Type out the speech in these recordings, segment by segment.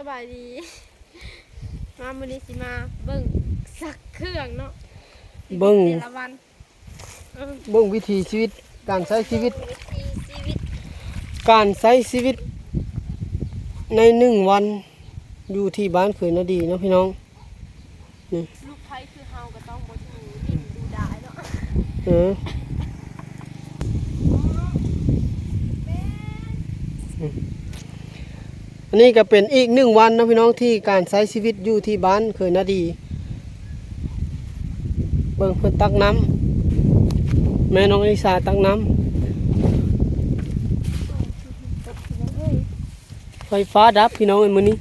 ສະບາຍດີ ມາມື້ນີ້ຊິມາເບິ່ງຊັກເຄື່ອງເນາະ ເບິ່ງ ແຕ່ລະວັນ ເອີ ເບິ່ງວິຖີຊີວິດ ການໃຊ້ຊີວິດ ວິຖີຊີວິດ ການໃຊ້ຊີວິດໃນໜຶ່ງວັນ ຢູ່ທີ່ບ້ານເຂີຍນາດີເນາະພີ່ນ້ອງ. ນີ້ ລູກໃຜຄືເຮົາກໍຕ້ອງບໍ່ດູດິນດູດາຍເນາະ ເອີ ອັນນີ້ກໍເປັນອີກໜຶ່ງວັນເນາະພີ່ນ້ອງ ທີ່ການໃຊ້ຊີວິດຢູ່ທີ່ບ້ານເຂີຍນາດີ. ເບິ່ງເພິ່ນຕັກນ້ຳ ແມ່ນ້ອງອາລິສາຕັກນ້ຳ. ໄຟຟ້າດັບພີ່ນ້ອງເອີຍ ມື້ນີ້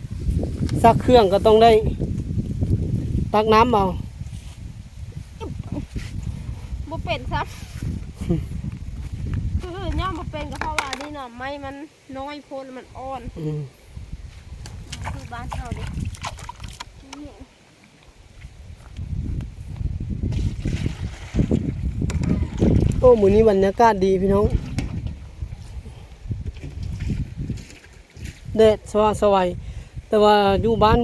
ຊັກເຄື່ອງກໍຕ້ອງໄດ້ຕັກນ້ຳເອົາ ບໍ່ເປັນຊ້ຳ ຄືຍ້ອນບໍ່ເປັນກໍເພາະວ່ານີ້ນະ ໄມ້ມັນນ້ອຍໂພດ ແລ້ວມັນອ່ອນ ອືມ ຄືບ້ານເຮົາເດ້. ໂອ້ ມື້ນີ້ບັນຍາກາດດີພີ່ນ້ອງ ແດດສະຫວ່າງສະໄຫວ ແຕ່ວ່າຢູ່ບ້ານ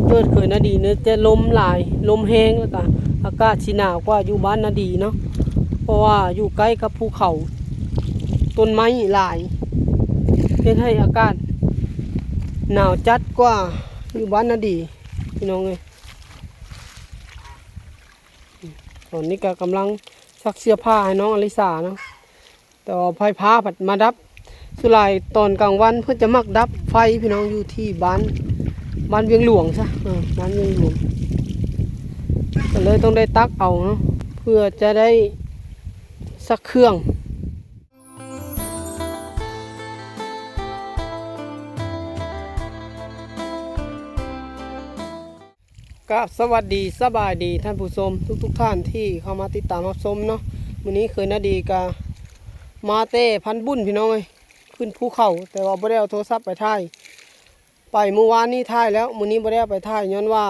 ເກີດເຂີຍນາດີນີ້ຈະລົມຫຼາຍ ລົມແຮງ ແລ້ວກະອາກາດຊິໜາວກວ່າຢູ່ບ້ານນາດີເນາະ ເພາະວ່າຢູ່ໃກ້ກັບພູເຂົາ ຕົ້ນໄມ້ຫຼາຍ ເຮັດໃຫ້ອາກາດໜາວຈັດກວ່າຢູ່ບ້ານນາດີ ພີ່ນ້ອງເອີຍ. ຕອນນີ້ກໍກຳລັງຊັກເສື້ອຜ້າໃຫ້ນ້ອງອາລິສາເນາະ ແຕ່ວ່າໄຟຟ້າພັດມາດັບ ສ່ວນຫຼາຍຕອນກາງວັນເພິ່ນຈະມັກດັບໄຟພີ່ນ້ອງ ຢູ່ທີ່ບ້ານ ບ້ານວຽງຫຼວງຊະ ເອີ ບ້ານວຽງຫຼວງ ກໍເລີຍຕ້ອງໄດ້ຕັກເອົາເນາະ ເພື່ອຈະໄດ້ຊັກເຄື່ອງ. ກາບສະຫວັດດີ ສະບາຍດີທ່ານຜູ້ຊົມທຸກໆທ່ານທີ່ເຂົ້າມາຕິດຕາມຮັບຊົມເນາະ. ມື້ນີ້ເຂີຍນາດີກະມາແຕ່ພັນບຸນພີ່ນ້ອງເອີຍ ຂຶ້ນພູເຂົາ ແຕ່ວ່າບໍ່ໄດ້ເອົາໂທລະສັບໄປຖ່າຍ ໄປມື້ວານນີ້ຖ່າຍແລ້ວ ມື້ນີ້ບໍ່ໄດ້ເອົາໄປຖ່າຍ ຍ້ອນວ່າ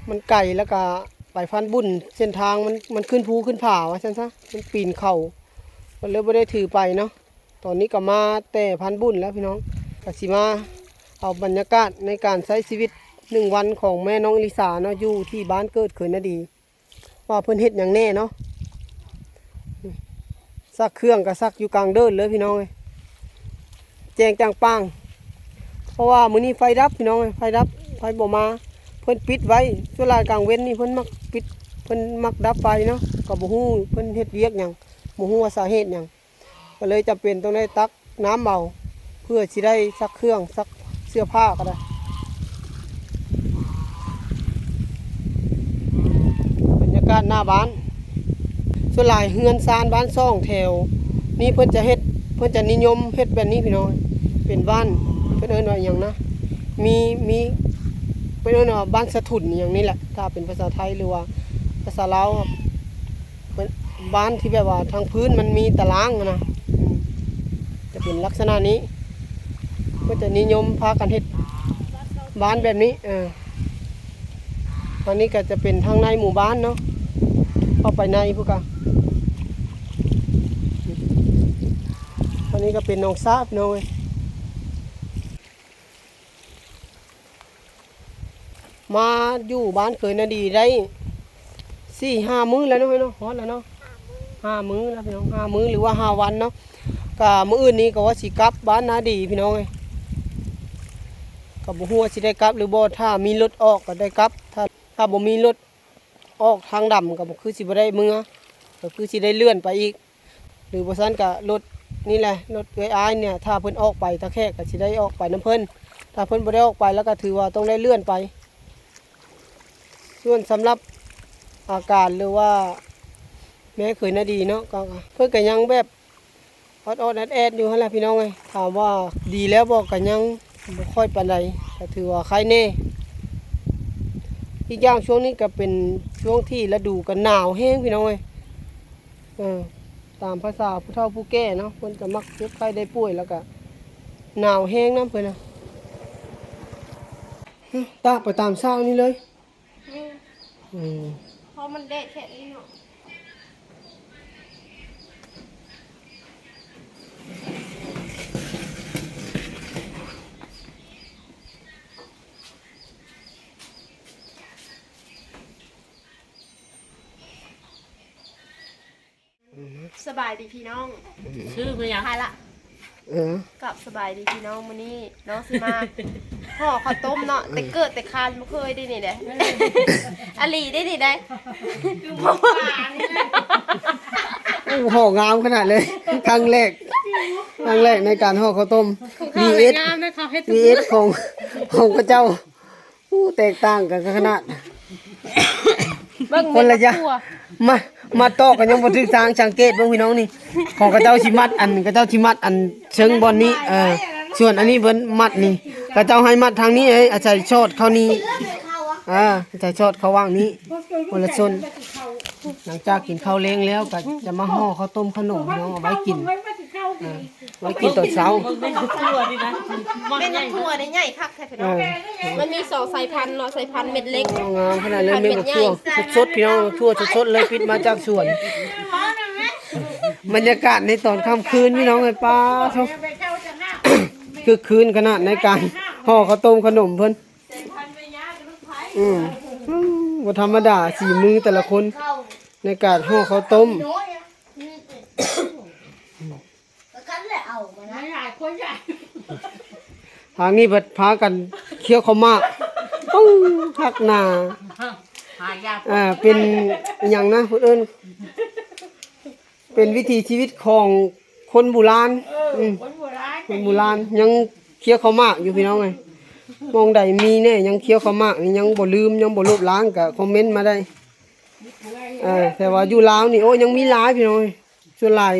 ມັນໄກ ແລ້ວກະໄປພັນບຸນ ເສັ້ນທາງມັນ ມັນຂຶ້ນພູຂຶ້ນຜາວ່າຊັ້ນຊະ ມັນປີນເຂົາ ກໍເລີຍບໍ່ໄດ້ຖືໄປເນາະ. ຕອນນີ້ກໍມາແຕ່ພັນບຸນແລ້ວພີ່ນ້ອງ ກໍຊິມາເອົາບັນຍາກາດໃນການໃຊ້ຊີວິດໜຶ່ງວັນຂອງແມ່ນ້ອງອາລິສາເນາະ ຢູ່ທີ່ບ້ານເກີດເຂີຍນາດີ ວ່າເພິ່ນເຮັດຫຍັງແດ່ເນາະ. ຊັກເຄື່ອງກໍຊັກຢູ່ກາງເດີ່ນເລີຍພີ່ນ້ອງເອີຍ ແຈ້ງຈ່າງປ່າງ ເພາະວ່າມື້ນີ້ໄຟດັບພີ່ນ້ອງເອີຍ ໄຟດັບ ໄຟບໍ່ມາ ເພິ່ນປິດໄວ້. ສ່ວນຫຼາຍກາງເວັນນີ້ເພິ່ນມັກປິດ ເພິ່ນມັກດັບໄຟເນາະ ກໍບໍ່ຮູ້ເພິ່ນເຮັດວຽກຫຍັງ ບໍ່ຮູ້ວ່າສາເຫດຫຍັງ ກໍເລີຍຈຳເປັນຕ້ອງໄດ້ຕັກນ້ຳເອົາ ເພື່ອຊິໄດ້ຊັກເຄື່ອງ ຊັກເສື້ອຜ້າກໍໄດ້. ບັນຍາກາດໜ້າບ້ານ ສ່ວນຫຼາຍເຮືອນຊານບ້ານຊ່ອງແຖວນີ້ເພິ່ນຈະເຮັດ ເພິ່ນຈະນິຍົມເຮັດແບບນີ້ພີ່ນ້ອງ ເປັນບ້ານ ເພິ່ນເອີ້ນວ່າຫຍັງນະ ມີ ມີ ເພິ່ນເອີ້ນວ່າບ້ານສະທຸນຫຍັງນີ້ແຫຼະ ຖ້າເປັນພາສາໄທ ຫຼືວ່າພາສາລາວ ເພິ່ນ ບ້ານທີ່ແບບວ່າທາງພື້ນມັນມີຕາລາງຫັ້ນນະ ອືມ ຈະເປັນລັກສະນະນີ້ ເພິ່ນຈະນິຍົມພາກັນເຮັດບ້ານແບບນີ້ ເອີ ອັນນີ້ກໍຈະເປັນທາງໃນໝູ່ບ້ານເນາະ ເຂົ້າໄປໃນພຸ້ນກະ ອັນນີ້ກໍເປັນໜອງສະ ພີ່ນ້ອງເອີຍ. ມາຢູ່ບ້ານເຂີຍນາດີໄດ້ສີ່ຫ້າມື້ແລ້ວເນາະ ເນາະ ຮອດແລ້ວເນາະ ຫ້າມື້ແລ້ວພີ່ນ້ອງ ຫ້າມື້ ຫຼືວ່າຫ້າວັນເນາະ. ກະມື້ອື່ນນີ້ກໍວ່າຊິກັບບ້ານນາດີພີ່ນ້ອງເອີຍ ກໍບໍ່ຮູ້ວ່າຊິໄດ້ກັບຫຼືບໍ່ ຖ້າມີລົດອອກກໍໄດ້ກັບ ຖ້າ ຖ້າບໍ່ມີລົດ ອອກທາງດຳກໍຄືຊິບໍ່ໄດ້ເມືອ ກໍຄືຊິໄດ້ເລື່ອນໄປອີກ ຫຼືບໍ່ຊັ້ນກໍລົດນີ້ແຫຼະ ລົດເອື້ອຍອ້າຍນີ້ ຖ້າເພິ່ນອອກໄປຕາແຂກກໍຊິໄດ້ອອກໄປນຳເພິ່ນ ຖ້າເພິ່ນບໍ່ໄດ້ອອກໄປແລ້ວກໍຖືວ່າຕ້ອງໄດ້ເລື່ອນໄປ. ສ່ວນສຳລັບອາການ ຫຼືວ່າແມ່ເຂີຍນາດີເນາະ ກໍເພິ່ນກໍຍັງແບບ ອອດໆແອດໆຢູ່ຫັ້ນແຫຼະພີ່ນ້ອງເອີຍ ຖາມວ່າດີແລ້ວບໍ່ ກໍຍັງບໍ່ຄ່ອຍປານໃດ ກໍຖືວ່າໄຄແດ່. ອີກຢ່າງຊ່ວງນີ້ກໍເປັນຊ່ວງທີ່ລະດູກໍໜາວແຮງພີ່ນ້ອງເອີຍ ເອີ ຕາມພາສາຜູ້ເຖົ້າຜູ້ແກ່ເນາະ ເພິ່ນກໍມັກເຈັບໄຂ້ໄດ້ປ່ວຍ ແລ້ວກໍໜາວແຮງນຳເພິ່ນນະ. ຕາກໄປຕາມເຊົ້ານີ້ເລີຍ ແມ່ນ ອືມ ເພາະມັນແດດແທ້ເນາະ. ສະບາຍດີພີ່ນ້ອງ ຊື່ມາຫຍັງ? ຫາລະ ເອີ ກັບສະບາຍດີພີ່ນ້ອງ ມື້ນີ້ນ້ອງຊິມາຫໍ່ເຂົ້າຕົ້ມເນາະ ແຕ່ເກີດແຕ່ຄານບໍ່ເຄີຍໄດ້ນີ້ເດ້ ອີ່ຫຼີໄດ້ນີ້ໄດ້ ໂອ້ ຫໍ່ງາມຂະໜາດເລີຍ ຄັ້ງແລກ ຄັ້ງແລກໃນການຫໍ່ເຂົ້າຕົ້ມ ວີເອັສ ວີເອັສ ຂອງ ຂອງເຂົາເຈົ້າ. ໂອ້ ແຕກຕ່າງກັນຂະໜາດ ເບິ່ງ ຄົນລະຢ່າງ ມາ ມາຕອກກັນຍັງບໍ່ຖືກທາງ ສັງເກດເບິ່ງພີ່ນ້ອງນີ້ ຂອງເຂົາເຈົ້າຊິມັດອັນ ເຂົາເຈົ້າຊິມັດອັນເຊີງບ່ອນນີ້ ເອີ ສ່ວນອັນນີ້ເພິ່ນມັດນີ້ ເຂົາເຈົ້າໃຫ້ມັດທາງນີ້ ເອີ ອາໄສສອດເຂົ້ານີ້ ເອີ ອາໄສສອດເຂົ້າຫວ່າງນີ້ ຄົນລະຊົນ. ຫຼັງຈາກກິນເຂົ້າແລງແລ້ວ ກໍຈະມາຫໍ່ເຂົ້າຕົ້ມຂະໜົມພີ່ນ້ອງ ເອົາໄວ້ກິນ ເອີ ໄວ້ກິນຕອນເຊົ້າ ເບິ່ງແມ່ນທົ່ວນີ້ນະ ແມ່ນທົ່ວນີ້ໃຫຍ່ຄັກແທ້ພີ່ນ້ອງ ເອີ ມັນມີສອງສາຍພັນເນາະ ສາຍພັນເມັດເລັກ ງາມຂະໜາດເລີຍ ແມ່ນທົ່ວສົດໆ ພີ່ນ້ອງ ທົ່ວສົດໆ ເລີຍ ປິດມາຈາກສວນ ບັນຍາກາດໃນຕອນຄ່ຳຄືນພີ່ນ້ອງເອີຍ ປາໂທ້ ຄຶກຄື້ນຂະໜາດໃນການຫໍ່ເຂົ້າຕົ້ມຂະໜົມເພິ່ນ ອືມ ບໍ່ທຳມະດາ ສີມືແຕ່ລະຄົນ ໃນການຫໍ່ເຂົ້າຕົ້ມ ທາງນີ້ເພິ່ນພາກັນຄ້ຽວເຂົ້າໝາກ ປຶ້ງ ຄັກໜ້າ ອ່າ ເປັນອີ່ຫຍັງນະ ເພິ່ນເອີ້ນ ເປັນວິຖີຊີວິດຂອງຄົນບູຮານ ເອີ ອືມ ຄົນບູຮານ ຄົນບູຮານ ຍັງຄ້ຽວເຂົ້າໝາກຢູ່ພີ່ນ້ອງເອີຍ ໝ່ອງໃດມີແດ່ຍັງຄ້ຽວເຂົ້າໝາກນີ້ ຍັງບໍ່ລືມ ຍັງບໍ່ລົບລ້າງ ກໍຄອມເມັນມາໄດ້ ເອີ ແຕ່ວ່າຢູ່ລາວນີ້ ໂອ້ ຍັງມີຫຼາຍພີ່ນ້ອງເອີຍ ສ່ວນຫຼາຍ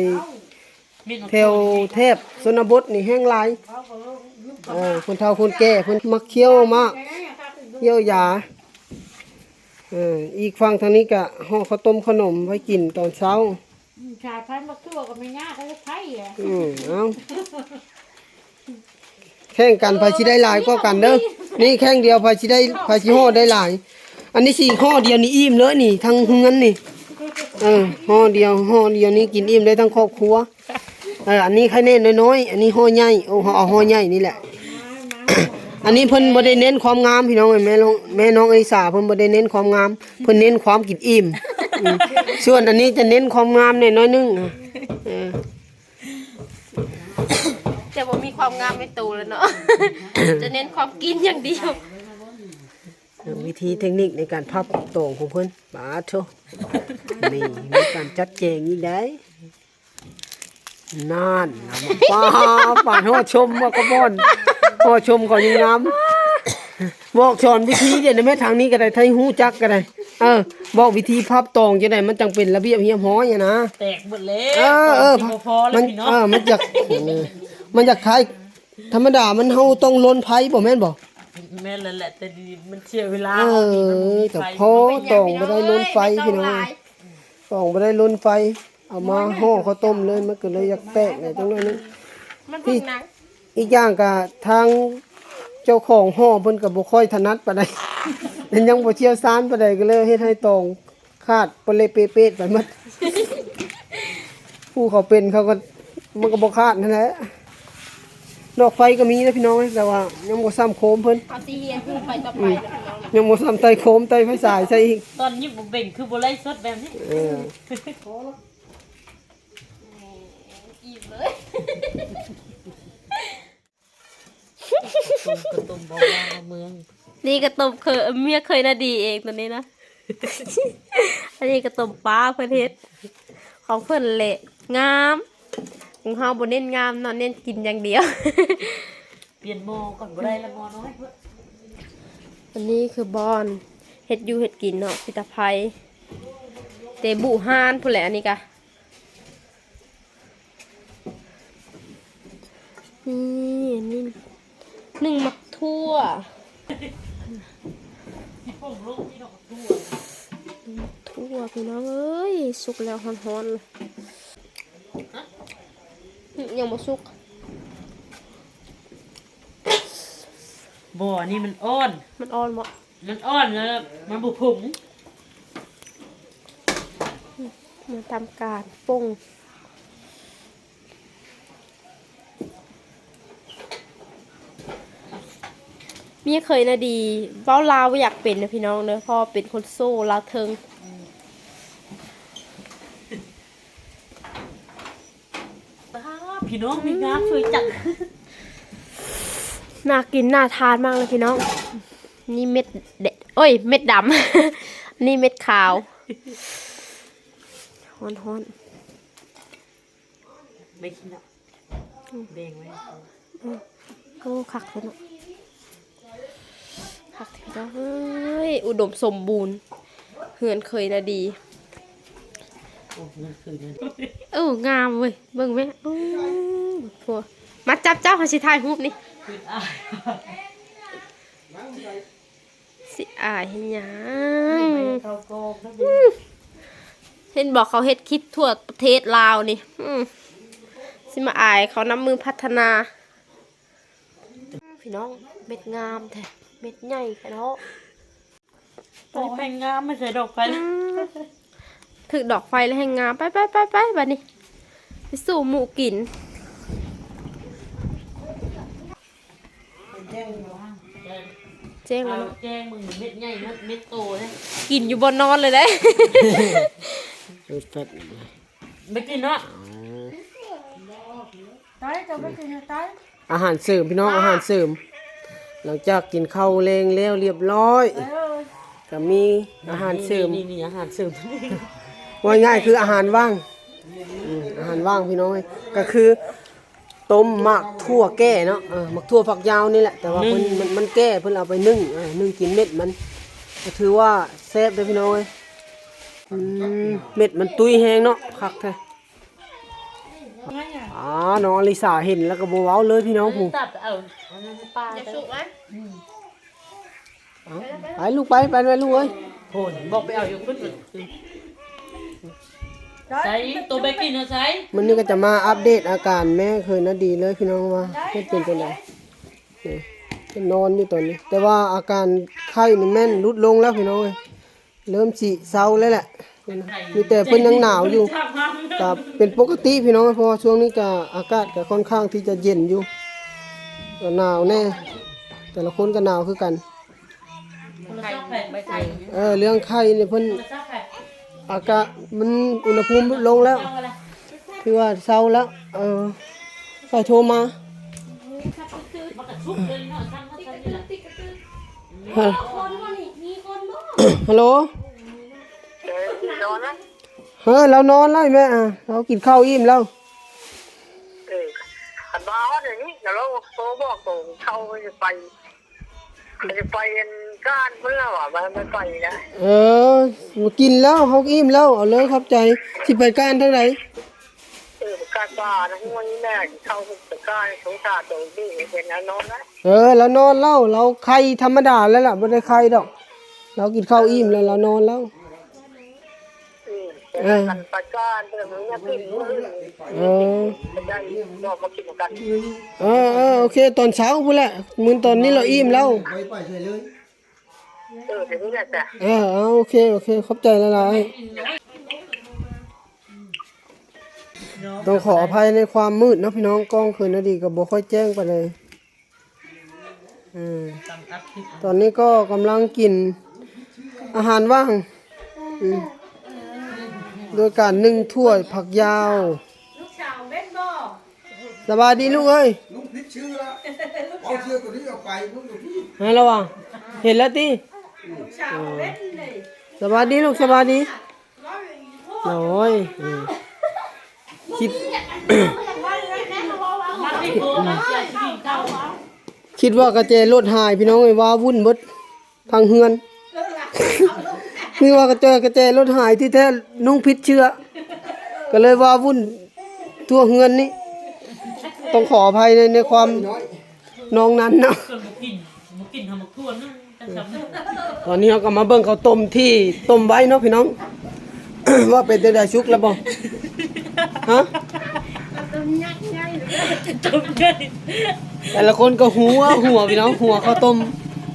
ແຖວແຖບຊົນນະບົດນີ້ແຮ່ງຫຼາຍ ເອີ ຄົນເຖົ້າຄົນແກ່ເພິ່ນມັກຄ້ຽວໝາກ ຄ້ຽວຢາ ເອີ ອີກຝັ່ງທາງນີ້ກໍຫໍ່ເຂົ້າຕົ້ມຂະໜົມໄວ້ກິນຕອນເຊົ້າ ອືມ ສາຍພັນບັກທົ່ວກໍແມ່ນຍາກເລີຍ ໄຜແຫຼະ ອືມ ເອົາ ແຂ່ງກັນ ໃຜຊິໄດ້ຫຼາຍກວ່າກັນເດີ ນີ້ແຂ່ງດຽວ ໃຜຊິໄດ້ ໃຜຊິຫໍ່ໄດ້ຫຼາຍ ອັນນີ້ຊິຫໍ່ດຽວນີ້ອີ່ມເລີຍນີ້ ທັງເຮືອນນີ້ ເອີ ຫໍ່ດຽວ ຫໍ່ດຽວນີ້ກິນອີ່ມໄດ້ທັງຄອບຄົວ ເອີ ອັນນີ້ໃຄແນ່ນ້ອຍໆ ອັນນີ້ຫໍ່ໃຫຍ່ ໂອ້ ເຮົາເອົາຫໍ່ໃຫຍ່ນີ້ແຫຼະ ອັນນີ້ເພິ່ນບໍ່ໄດ້ເນັ້ນຄວາມງາມພີ່ນ້ອງເອີຍ ແມ່ນ້ອງ ແມ່ນ້ອງອາລິສາ ເພິ່ນບໍ່ໄດ້ເນັ້ນຄວາມງາມ ເພິ່ນເນັ້ນຄວາມກິນອີ່ມ ອືມ ສ່ວນອັນນີ້ຈະເນັ້ນຄວາມງາມແດ່ໜ້ອຍໜຶ່ງ ເອີ ຈະບໍ່ມີຄວາມງາມໃນໂຕແລ້ວເນາະ ຈະເນັ້ນຄວາມກິນຢ່າງດຽວ ເບິ່ງວິທີເທັກນິກໃນການພັບຕອງຂອງເພິ່ນ ປາດໂທ້ ນີ້ມີການຈັດແຈງອີກໄດ໋ ນັ້ນ ປາດ ປາດ ຫໍ່ຊົມວ່າກະບ່ອນ ຫໍ່ຊົມເຂົາຍັງງາມ ບອກສອນວິທີເດ້ແມ່ ທາງນີ້ກໍໄດ້ ໃຜຮູ້ຈັກກໍໄດ້ ເອີ ບອກວິທີພັບຕອງຈັ່ງໃດມັນຈັ່ງເປັນລະບຽບຮຽບຮ້ອຍຫັ້ນນະ ແຕກເບິດແລ້ວ ເອີ ເອີ ມັນ ເອີ ມັນຢາກ ເອີ ມັນຢາກຄ້າຍ ທຳມະດາມັນ ເຮົາຕ້ອງລົນໄຟບໍ່ແມ່ນບໍ່? ແມ່ນແລ້ວແຫຼະ ແຕ່ດີມັນເສຍເວລາ ເອີ ເຮົານີ້ມັນບໍ່ມີໄຟ ແຕ່ພໍຕອງບໍ່ໄດ້ລົນໄຟພີ່ນ້ອງ ຕອງບໍ່ໄດ້ລົນໄຟ ເອົາມາຫໍ່ເຂົ້າຕົ້ມເລີຍ ມັນກໍເລີຍຢາກແຕກແດ່ຈັກໜ້ອຍໜຶ່ງ ມັນເບິ່ງໜັງ ອີກຢ່າງກະທາງເຈົ້າຂອງຫໍ່ເພິ່ນກໍບໍ່ຄ່ອຍຖະໜັດປານໃດ ຍັງບໍ່ຊ່ຽວຊານປານໃດ ກໍເລີຍເຮັດໃຫ້ຕອງ ຂາດປະເລະເປະເປະໄປໝົດ ຜູ້ເຂົາເປັນເຂົາກໍ ມັນກໍບໍ່ຂາດຫັ້ນແຫຼະ ດອກໄຟກໍມີນະພີ່ນ້ອງເອີຍ ແຕ່ວ່າຍັງບໍ່ຊ່ຳໂຄມເພິ່ນ ເຮົາຊິຮຽນຮູ້ໄປຕໍ່ໄປນະພີ່ນ້ອງ ຍັງບໍ່ຊ່ຳໄຕ້ໂຄມໄຕ້ໄຟສາຍໃສ່ອີກ ຕອນຍິບບໍ່ເບັງຄືບໍ່ໄລສົດແບບນີ້ ເອີ ອີ່ມເລີຍ. ຕົ້ມ ກະຕົ້ມເບົາໆ ເມືອງ ນີ້ກະຕົ້ມເຄີຍ ເມຍເຄີຍນາດີເອງໂຕນີ້ນະ ອັນນີ້ກະຕົ້ມປາເພິ່ນເຮັດ ຂອງເພິ່ນແຫຼະງາມ ຂອງເຮົາບໍ່ເນັ້ນງາມເນາະ ເນັ້ນກິນຢ່າງດຽວ ປ່ຽນໝໍ້ກ່ອນບໍ່ໄດ້ລະ ໝໍ້ນ້ອຍເພິ່ນ ອັນນີ້ຄືບ່ອນເຮັດຢູ່ເຮັດກິນເນາະ ພິທະໄພ ແຕ່ບູຮານພຸ້ນແຫຼະ ອັນນີ້ກະ ນີ້ ອັນນີ້ໜຶ້ງໝາກຖົ່ວ ໜຶ້ງໝາກຖົ່ວພີ່ນ້ອງເອີຍ ສຸກແລ້ວຮ້ອນໆ ຫຶ ຍັງບໍ່ສຸກ ບໍ່ ອັນນີ້ມັນອ່ອນ ມັນອ່ອນບໍ່? ມັນອ່ອນແລ້ວ ມັນບໍ່ຜົງ ມາທຳການປຸງ ເມຍເຂີຍນາດີ ເວົ້າລາວບໍ່ຢາກເປັນນະພີ່ນ້ອງເດີ ເພາະວ່າເປັນຄົນໂສ້ລາວເທິງ ອືມ. ພີ່ນ້ອງ ມີງາຊ່ວຍຈັດ ໜ້າກິນໜ້າທານມາກເລີຍພີ່ນ້ອງ. ນີ້ເມັດແດ- ໂອ້ຍ ເມັດດຳ ນີ້ເມັດຂາວ. ຮ້ອນໆ ໄປກິນເນາະ ອືມ ແບ່ງໄວ້ ອືມ ໂອ້ ຄັກແທ້ເນາະ ຄັກແທ້ເນາະ. ເອີຍ ອຸດົມສົມບູນ ເຮືອນເຄີຍນາດີ. ໂອ້ ເຮືອນເຄີຍນາດີ ເອີ ງາມເວີຍ ເບິ່ງແມະ. ໂອ້ ພວກ ມາຈັບເຈົ້າ ເຮົາຊິຖ່າຍຮູບນີ້ ຄືອາຍ ຊິອາຍເຮັດຫຍັງ? ເຫັນບໍ່ ເຂົາເຮັດຄລິບທົ່ວປະເທດລາວນີ້ ອືມ ຊິມາອາຍເຂົານຳມືພັດທະນາ. ພີ່ນ້ອງ ເມັດງາມແທ້ ເມັດໃຫຍ່ແທ້ເນາະ. ໂອ້ ແຮ່ງງາມ ມາໃສ່ດອກໄຟ ອືມ ຖືກດອກໄຟແລ້ວແຮ່ງງາມ. ໄປໆໆໆ ບາດນີ້ ໄປສູ່ໝູ່ກິນ. ແຈ້ງແລ້ວເນາະ ແຈ້ງເບິ່ງເມັດໃຫຍ່ເນາະ ເມັດໂຕເດ້. ກິນຢູ່ບ່ອນນອນເລີຍເດ້ ເອີ ໄປກິນເນາະ ໄປ ເຈົ້າໄປກິນໃຫ້ຕາຍ. ອາຫານເສີມພີ່ນ້ອງ ອາຫານເສີມ ຫຼັງຈາກກິນເຂົ້າແລງແລ້ວລຽບລ້ອຍ ເອີ ກະມີອາຫານເສີມ ນີ້ໆ ອາຫານເສີມ ວ່າງ່າຍຄືອາຫານວ່າງ ອືມ ອາຫານວ່າງພີ່ນ້ອງເອີຍ ກະຄື ຕົ້ມໝາກຖົ່ວແກ່ເນາະ ເອີ ໝາກຖົ່ວຝັກຍາວນີ້ແຫຼະ ແຕ່ວ່າເພິ່ນ ມັນ ມັນແກ່ ເພິ່ນເອົາໄປໜຶ້ງ ເອີ ໜຶ້ງກິນເມັດມັນ ກະຖືວ່າແຊບເດີ້ພີ່ນ້ອງເອີຍ. ອືມ ເມັດມັນຕຸ້ຍແຮງເນາະ ຄັກແທ້. ອ່າ ນ້ອງອະລິສາເຫັນແລ້ວກໍບໍ່ເວົ້າເລີຍພີ່ນ້ອງຜູ້ ຕັດເອົາ ອັນນັ້ນປາ ຢ່າສຸກນະ ອືມ ເອົາ ໄປລູກໄປ ໄປແມ່ລູກເອີຍ ໂພນ ບອກໄປເອົາຢູ່ພຸ້ນ ໃສ່ໂຕແບກກິນເອົາໃສ່. ມື້ນີ້ກໍຈະມາອັບເດດອາການແມ່ເຂີນນາດີເລີຍພີ່ນ້ອງ ວ່າເຮັດເປັນຈັ່ງໃດ. ນີ້ ເພິ່ນນອນຢູ່ຕອນນີ້ ແຕ່ວ່າອາການໄຂ້ນີ້ແມ່ນຫຼຸດລົງແລ້ວພີ່ນ້ອງເອີຍ. ເລີ່ມຊິເຊົາແລ້ວແຫຼະ ມີແຕ່ເພິ່ນຍັງໜາວຢູ່ ກໍເປັນປົກກະຕິພີ່ນ້ອງ ເພາະວ່າຊ່ວງນີ້ກໍອາກາດກໍຄ່ອນຂ້າງທີ່ຈະເຢັນຢູ່ ກໍໜາວແດ່ ແຕ່ລະຄົນກໍໜາວຄືກັນ. ເອີ ເລື່ອງໄຂ້ນີ້ເພິ່ນ ອາກາດມັນ ອຸນຫະພູມຫຼຸດລົງແລ້ວ ຖືວ່າເຊົາແລ້ວ. ເອີ ໃຜໂທມາ? ຮະ ຮັລໂຫຼ ເອີ ນອນລະ ເອີ ລາວນອນແລ້ວແມ່ ລາວກິນເຂົ້າອີ່ມແລ້ວ. ເອີ ຄັນວ່າຮອດດຽວນີ້ ລາວໂທບອກໂຕເຂົ້າໄປ ມັນຈະໄປອັນການພຸ້ນແລ້ວວ່າ ມັນໄປນະ. ເອີ ກິນແລ້ວ ເຮົາອີ່ມແລ້ວ ເອົາເລີຍ ຂອບໃຈ. ຊິໄປການທາງໃດ? ເອີ ໄປການປ່ານະ ຫ້ວຍນີ້ແຫຼະ ເຂົ້າໄປການ ສົງສານໂຕນີ້ ເປັນແນວນອນນະ. ເອີ ລາວນອນແລ້ວ ລາວໄຂ້ທຳມະດາແລ້ວລະ ບໍ່ໄດ້ໄຂ້ດອກ ລາວກິນເຂົ້າອີ່ມແລ້ວ ລາວນອນແລ້ວ. ເອີ ເອີ ເອີ ໂອເຄ ຕອນເຊົ້າພຸ້ນແຫຼະ ມື້ຕອນນີ້ລາວອີ່ມແລ້ວ. ເອີ ໂອເຄ ໂອເຄ ຂອບໃຈຫຼາຍໆ. ຕ້ອງຂໍອະໄພໃນຄວາມມືດເນາະພີ່ນ້ອງ ກ້ອງຄືນນະດີກໍບໍ່ຄ່ອຍແຈ້ງປານໃດ. ເອີ ຕອນນີ້ກໍກຳລັງກິນອາຫານວ່າງ ອືມ ໂດຍການໜຶ້ງຖ້ວຍຜັກຢາວ. ສະບາຍດີລູກເອີຍ. ລຸງຜິດຊື່ລະ ເອົາເສື້ອໂຕນີ້ອອກໄປ ລຸງຢູ່ພີ້ ໃຫ້ລະວ່າ ເຫັນແລ້ວຕິ. ສະບາຍດີລູກ ສະບາຍດີ. ໂອ້ຍ ອືມ ຄິດ ຄິດວ່າກະແຈລົດຫາຍພີ່ນ້ອງເອີຍ ວ້າວຸ້ນເບິດທັງເຮືອນ. ນຶກວ່າກະແຈ ກະແຈລົດຫາຍ ທີ່ແທ້ນຸ່ງຜິດເສື້ອ ກະເລີຍວ້າວຸ້ນທົ່ວເຮືອນນີ້. ຕ້ອງຂໍອະໄພໃນ ໃນຄວາມ ນ້ອງນັ້ນເນາະ. ເພິ່ນບໍ່ກິນ ບໍ່ກິນເອົາໝາກຖົ່ວໜຶ້ງ ຕອນນີ້ເຮົາກໍມາເບິ່ງເຂົ້າຕົ້ມທີ່ຕົ້ມໄວ້ເນາະພີ່ນ້ອງ ວ່າເປັນຈັ່ງໃດ ສຸກແລ້ວບໍ່? ຮະ? ເຂົ້າຕົ້ມຍັກໃຫຍ່ ຕົ້ມໃຫຍ່ ແຕ່ລະຄົນກໍຫົວ ຫົວພີ່ນ້ອງ ຫົວເຂົ້າຕົ້ມ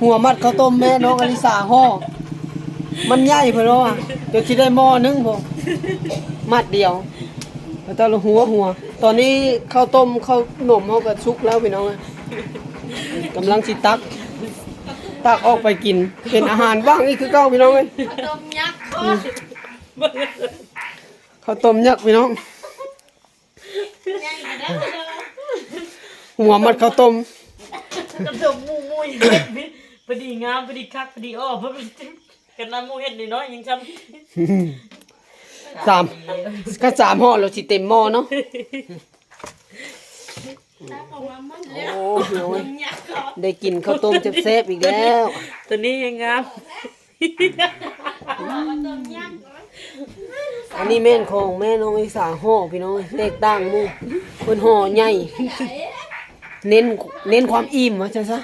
ຫົວມັດເຂົ້າຕົ້ມແມ່ນ້ອງອະລິສາຫໍ່ ມັນໃຫຍ່ເພິ່ນວ່າ ຈົນຊິໄດ້ໝໍ້ໜຶ່ງພຸ້ນ ມັດດຽວ ແຕ່ລະຫົວ ຫົວ. ຕອນນີ້ເຂົ້າຕົ້ມເຂົ້າໜົມເຮົາກໍສຸກແລ້ວພີ່ນ້ອງເອີຍ ກຳລັງຊິຕັກ ຕັກອອກໄປກິນ ເປັນອາຫານວ່າງອີກຄືເກົ່າພີ່ນ້ອງເອີຍ. ເຂົ້າຕົ້ມຍັກ ອືມ ເຂົ້າຕົ້ມຍັກພີ່ນ້ອງ. ຫົວມັດເຂົ້າຕົ້ມ ກະຕົ້ມໝູ່ໝູ່ເຮັດ ພໍດີງາມ ພໍດີຄັກ ພໍດີອໍ້ ຄັນນຳໝູ່ເຮັດນ້ອຍໆ ຍັງຊ້ຳ ສາມ ຄັນສາມຫໍ່ແລ້ວຊິເຕັມໝໍ້ເນາະ. ໂອ້ຍ ໄດ້ກິນເຂົ້າຕົ້ມແຊບໆອີກແລ້ວ ໂຕນີ້ແຮງງາມ. ອັນນີ້ແມ່ນຂອງແມ່ນ້ອງລິສາຫໍ່ ພີ່ນ້ອງເອີຍ ແຕກຕ່າງໝູ່ ເພິ່ນຫໍ່ໃຫຍ່ ເນັ້ນ ເນັ້ນຄວາມອີ່ມວ່າຊັ້ນຊະ.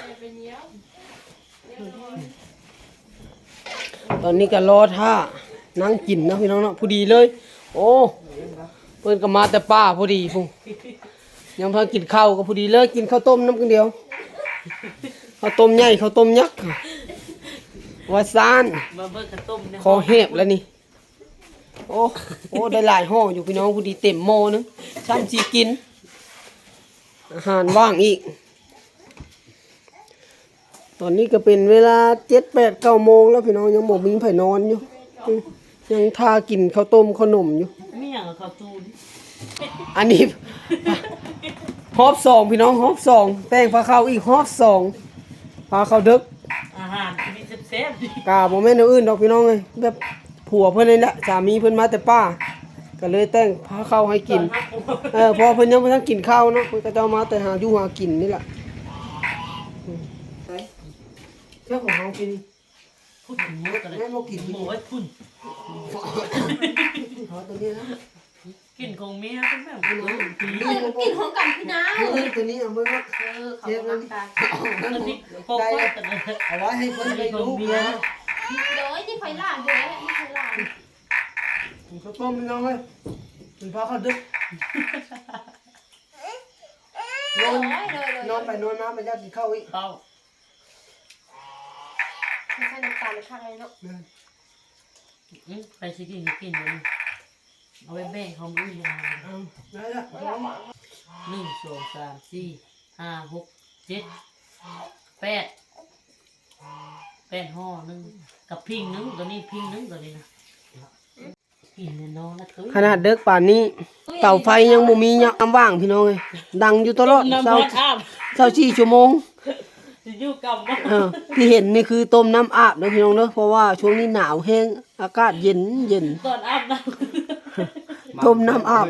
ຕອນນີ້ກະລໍຖ້ານັ່ງກິນເນາະ ພີ່ນ້ອງເນາະ ພໍດີເລີຍ. ໂອ້ ເພິ່ນກະມາແຕ່ປ່າພໍດີພຸ້ນ ຍັງບໍ່ທັນກິນເຂົ້າ ກະພໍດີເລີຍ ກິນເຂົ້າຕົ້ມນຳກັນດຽວ ເຂົ້າຕົ້ມໃຫຍ່ ເຂົ້າຕົ້ມຍັກ ວ່າຊັ້ນ. ມາເບິ່ງເຂົ້າຕົ້ມແດ່ ຄໍແຮບແລ້ວນີ້. ໂອ້ ໂອ້ ໄດ້ຫຼາຍຫໍ່ຢູ່ພີ່ນ້ອງ ພໍດີເຕັມໝໍ້ໜຶ່ງ ຊ້ຳຊິກິນ ອາຫານວ່າງອີກ. ຕອນນີ້ກະເປັນເວລາເຈັດ ແປດ ເກົ້າໂມງແລ້ວພີ່ນ້ອງ ຍັງບໍ່ມີໃຜນອນຢູ່ ອື ຍັງຖ້າກິນເຂົ້າຕົ້ມເຂົ້າໜົມຢູ່. ມີຫຍັງເຂົ້າຕູ້ນີ້ ອັນນີ້ຮອບສອງພີ່ນ້ອງ ຮອບສອງ ແຕ່ງພາເຂົ້າອີກຮອບສອງ ພາເຂົ້າດຶກ. ອາຫານທີ່ມີແຊບໆ ກະບໍ່ແມ່ນແນວອື່ນດອກພີ່ນ້ອງເອີຍ ແບບຜົວເພິ່ນນີ້ແຫຼະ ສາມີເພິ່ນມາແຕ່ປ່າ ກະເລີຍແຕ່ງພາເຂົ້າໃຫ້ກິນ. ເອີ ເພາະວ່າເພິ່ນຍັງບໍ່ທັນກິນເຂົ້າເນາະ ເພິ່ນກະເຈົ້າມາແຕ່ຫາຢູ່ຫາກິນນີ້ແຫຼະ. ເຈົ້າຂອງເຮົາກິນ ພຸ້ນ ໝູກະໄດ້ ແມ່ນບໍ່ກິນ ໝູກໄວ້ພຸ້ນ ເອົາໂຕນີ້ນະ ກິນຂອງເມຍເປັນແບບ ກິນ ກິນ ກິນຂອງກັນພີ່ນາ. ເອີ ໂຕນີ້ເອົາເບິ່ງເນາະ ເອີ ເຂົາກຳລັງກາຍ ເອົາໄວ້ໃຫ້ເພິ່ນໄດ້ລູກນະ. ໂດຍ ນີ້ຂ້ອຍຫຼານເດ້ ນີ້ຂ້ອຍຫຼານ ເຂົ້າຕົ້ມພີ່ນ້ອງເອີຍ ກິນພາເຂົ້າດຶກ ນອນ ໂດຍ ໂດຍ ໂດຍ ນອນໄປນອນມາ ມັນຢາກກິນເຂົ້າອີກ ເຂົ້າ ໃສ່ນ້ຳຕານຄັກເລີຍເນາະ. ອືມ ໃຜຊິກິນກະກິນເລີຍ ເອົາໄວ້ແບ່ງເຂົາມື້ອື່ນ. ເອົາ ໄດ້ລະ ໜຶ່ງ ສອງ ສາມ ສີ່ ຫ້າ ຫົກ ເຈັດ ແປດ ແປດຫໍ່ໜຶ່ງ ກັບພິງໜຶ່ງ ໂຕນີ້ພິງໜຶ່ງ ໂຕນີ້ນະ. ຂະໜາດເດິກປານນີ້ ເຕົາໄຟຍັງບໍ່ມີຍາມວ່າງພີ່ນ້ອງເອີຍ ດັງຢູ່ຕະຫຼອດ ຊາວສີ່ຊົ່ວໂມງ ຊິຢູ່ກຳ ເອີ ທີ່ເຫັນນີ້ຄືຕົ້ມນ້ຳອາບເດີພີ່ນ້ອງເດີ ເພາະວ່າຊ່ວງນີ້ໜາວແຮງ ອາກາດເຢັນ ເຢັນ ຕອນອາບນ້ຳ ຕົ້ມນ້ຳອາບ.